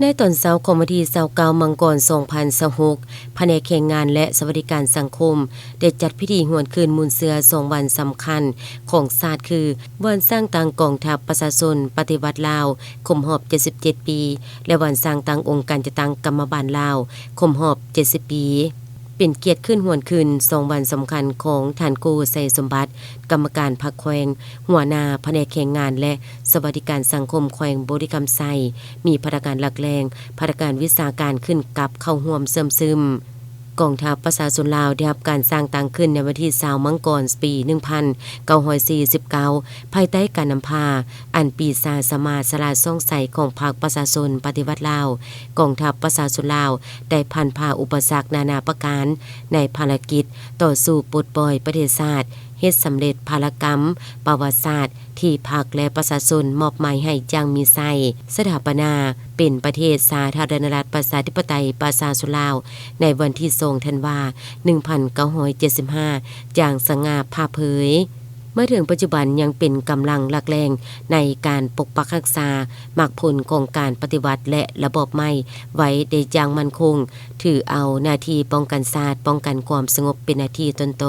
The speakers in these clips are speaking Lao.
ໃນຕອນເຊົ້າຂອງວັນທີຊາວເກົ້າ ມັງກອນ ສອງພັນຊາວຫົກ ພະແນກແຮງງານ ແລະ ສະຫວັດດີການສັງຄົມ ໄດ້ຈັດພິທີຫວນຄືນມູນເຊື້ອສອງວັນສຳຄັນຂອງຊາດ ຄື ວັນສ້າງຕັ້ງກອງທັບປະຊາຊົນປະຕິວັດລາວ ຄົບຮອບເຈັດສິບເຈັດປີ ແລະ ວັນສ້າງຕັ້ງອົງການຈັດຕັ້ງກຳມະບານລາວ ຄົບຮອບເຈັດສິບປີ. ເປັນກຽດຂຶ້ນຫວນຄືນສອງວັນສຳຄັນຂອງທ່ານ ໂກ ໄຊສົມບັດ ກຳມະການພັກແຂວງ, ຫົວໜ້າພະແນກແຮງງານ ແລະ ສະຫວັດດີການສັງຄົມແຂວງບໍລິຄຳໄຊ, ມີພະນັກງານຫຼັກແຫຼ່ງ, ພະນັກງານວິຊາການຂຶ້ນກັບເຂົ້າຮ່ວມເຊື່ອມຊຶມ. ກອງທັບປະຊາຊົນລາວໄດ້ຮັບການສ້າງຕັ້ງຂຶ້ນໃນວັນທີຊາວ ມັງກອນ ປີໜຶ່ງພັນເກົ້າຮ້ອຍສີ່ສິບເກົ້າ ພາຍໃຕ້ການນຳພາອັນປີຊາສະມາດສະຫຼາດສ່ອງໃສຂອງພັກປະຊາຊົນປະຕິວັດລາວ. ກອງທັບປະຊາຊົນລາວໄດ້ຜ່ານຜ່າອຸປະສັກນານາປະການໃນພາລະກິດຕໍ່ສູ້ປົດປ່ອຍປະເທດຊາດ, ເຮັດສຳເລັດພາລະກຳປະຫວັດສາດທີ່ພັກ ແລະ ປະຊາຊົນມອບໝາຍໃຫ້ຢ່າງມີໄຊ, ສະຖາປະນາເປັນປະເທດສາທາລະນະລັດປະຊາທິປະໄຕປະຊາຊົນລາວ ໃນວັນທີສອງ ທັນວາ ໜຶ່ງພັນເກົ້າຮ້ອຍເຈັດສິບຫ້າ ຢ່າງສະຫງ່າຜ່າເຜີຍ. ມາເຖິງປັດຈຸບັນຍັງເປັນກຳລັງຫຼັກແຫຼ່ງໃນການປົກປັກຮັກສາໝາກຜົນຂອງການປະຕິວັດ ແລະ ລະບອບໃໝ່ໄວ້ໄດ້ຢ່າງໝັ້ນຄົງ, ຖືເອົາໜ້າທີ່ປ້ອງກັນຊາດ, ປ້ອງກັນຄວາມສະຫງົບເປັນໜ້າທີ່ຕົນໂຕ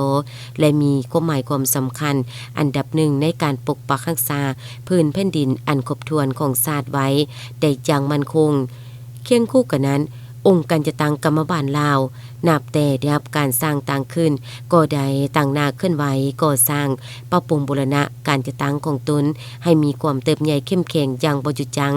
ແລະ ມີຄວາມໝາຍຄວາມສຳຄັນອັນດັບໜຶ່ງໃນການປົກປັກຮັກສາພື້ນແຜ່ນດິນອັນຄົບຖ້ວນຂອງຊາດໄວ້ໄດ້ຢ່າງໝັ້ນຄົງ. ຄຽງຄູ່ກັນນັ້ນ, ອົງການຈັດຕັ້ງກຳມະບານລາວ ນັບແຕ່ໄດ້ຮັບການສ້າງຕັ້ງຂຶ້ນ ກໍໄດ້ຕັ້ງໜ້າເຄື່ອນໄຫວກໍ່ສ້າງ, ປັບປຸງບູລະນະການຈັດຕັ້ງຂອງຕົນໃຫ້ມີຄວາມເຕີບໃຫຍ່ເຂັ້ມແຂງຢ່າງບໍ່ຢຸດຢັ້ງ.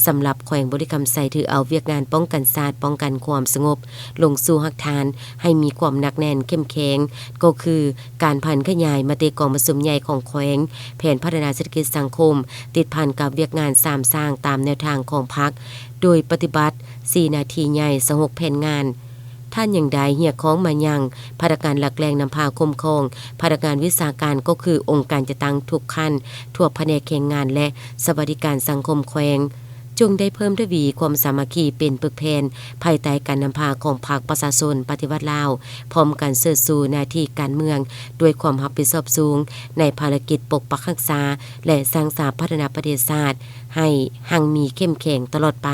ສຳລັບແຂວງບໍລິຄຳໄຊ ຖືເອົາວຽກງານປ້ອງກັນຊາດ, ປ້ອງກັນຄວາມສະຫງົບ ລົງສູ່ຮາກຖານໃຫ້ມີຄວາມໜັກແໜ້ນເຂັ້ມແຂງ, ກໍຄືການຜັນຂະຫຍາຍມະຕິກອງປະຊຸມໃຫຍ່ຂອງແຂວງ, ແຜນພັດທະນາເສດຖະກິດສັງຄົມ ຕິດພັນກັບວຽກງານສາມສ້າງຕາມແນວທາງຂອງພັກ, ໂດຍປະຕິບັດສີ່ໜ້າທີ່ໃຫຍ່ ຊາວຫົກແຜນງານ. ທ່ານຍັງໄດ້ຮຽກຮ້ອງມາຍັງພະນັກງານຫຼັກແຫຼ່ງນຳພາຄຸ້ມຄອງ, ພະນັກງານວິຊາການ ກໍຄືອົງການຈັດຕັ້ງທຸກຂັ້ນ, ທົ່ວພະແນກແຮງງານ ແລະ ສະຫວັດດີການສັງຄົມແຂວງ, ຈົ່ງໄດ້ເພີ່ມທະວີຄວາມສາມັກຄີເປັນປຶກແຜ່ນ ພາຍໃຕ້ການນຳພາຂອງພັກປະຊາຊົນປະຕິວັດລາວ, ພ້ອມກັນເຊີດຊູໜ້າທີ່ການເມືອງດ້ວຍຄວາມຮັບຜິດຊອບສູງ ໃນພາລະກິດປົກປັກຮັກສາ ແລະ ສ້າງສາພັດທະນາປະເທດຊາດໃຫ້ຮັ່ງມີເຂັ້ມແຂງຕະຫຼອດໄປ.